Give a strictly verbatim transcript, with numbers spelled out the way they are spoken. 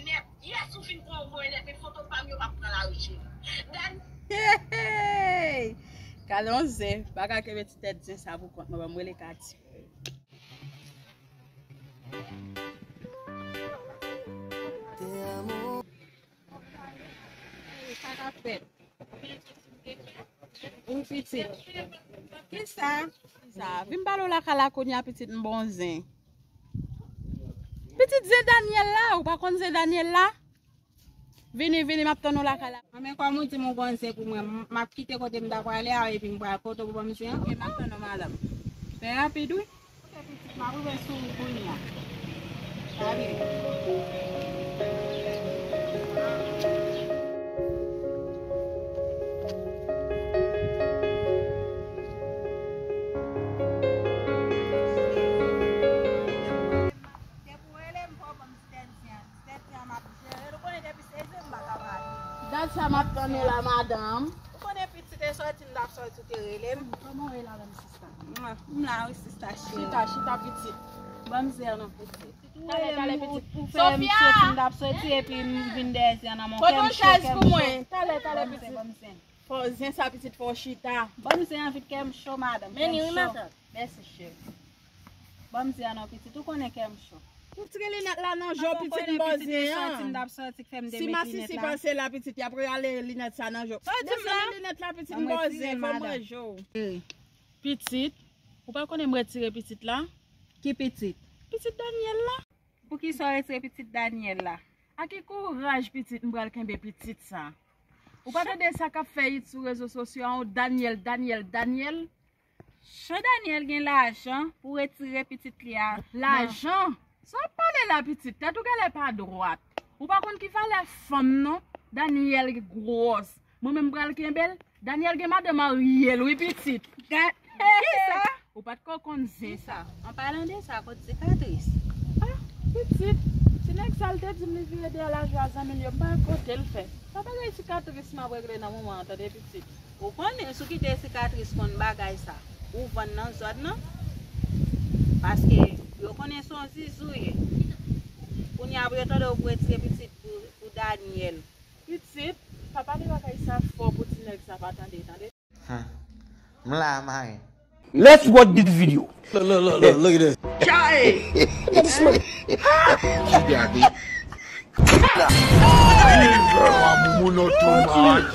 Nèt, yès ou fin pran yon gwo nèt, men foto pa m yo p ap pran lari cheri. Dani. Hey, hey. Gade yon zen, pa ka kenbe ti tèt zen sa pou kont mwen, ban m rele Kati. Sa k ap fèt? Wi, pitit. Kisa? Kisa? Vin pale w lakay la kounye a, pitit, m bon zen. Pitit, zen Daniel la, ou pa konn zen Daniel la? Vini, vini, m ap tann ou lakay la. Anben, kòm ou di m ou bon zen pou mwen, m, m ap kite kote m ta prale a, epi m pral kote w pou ban m zen an. Ok, m ap tann ou, madanm. Fè rapid, wi. Ok, pitit, m ap rive sou ou kounye a. Sa byen. Depi w rele m, fò w ban m ti tèt zen an. Ti tèt zen an, m ap jere l. Ou konnen depi se zen, m pa ka pale. Dat sa m ap tann ou la, madanm. Ou konnen pitit e sòti m t ap sòti, ou te rele m. Kòman w ye la menm, sista? Mwen, m la wi, sista cheri. Chita, chita, pitit. Ban m zen an non, pitit. Talè, talè, pitit. Ou fè m soti, m t ap soti, epi m vin dèyè zen an nan men w. Pote yon chèz pou mwen. Talè, talè, pitit. Ban m zen, ban m zen. Fò zen sa, pitit, fò w chita. Ban m zen an vit, kè m cho, madanm. Kè m cho. Mèsi, cheri. Ban m zen an non, pitit. Ou konnen kè m cho. Retire linèt la nan je w, pitit, m ba w zen an. Si masisi pase la, pitit, y ap rale linèt sa nan je w. Sa w di m la? Desann linèt la, pitit, m ba w zen, fò m wè je w. Pitit, ou pa konnen m retire pitit la? Ki pitit? Pitit Daniel la. Poukisa w retire pitit Daniel la? A ki kouraj, pitit, m pral kenbe pitit sa? Ou pa tande sa k ap fè it sou rezo sosyo a, yon Daniel, Daniel, Daniel? Chan Daniel gen lajan pou retire pitit li a. Lajan? Sa w ap pale la, pitit? Tèt ou genlè pa dwat. Ou pa konn ki valè fanm non. Daniel gwòs. Mwen menm m pral kenbe l. Daniel gen madanm marye l wi, pitit. Gad. Kisa? Ou pa t ko konn zen sa. An palan de sa, kot sikatris? Ah, pitit. Ti nèg sa l te di m li vire dèyè lajwa zanmi l yo, m pa kote l fè. Pa bagay sikatris m ap regle nan moman an, tande, pitit. Ou konnen, si w kite sikatris konn bagay sa, ou vann nan zòn nan. Paske yo konnen se yon zizou w ye. Kounye a pou yo tande w pou retire pitit pou, pou Daniel. Pitit, pa pale bagay sa fò pou ti nèg sa pa tande, tande. Hmm. M la, maren. Let's watch this video. Look, look, look, look, look at this. Chai! Look at this money. She got me. Monotone.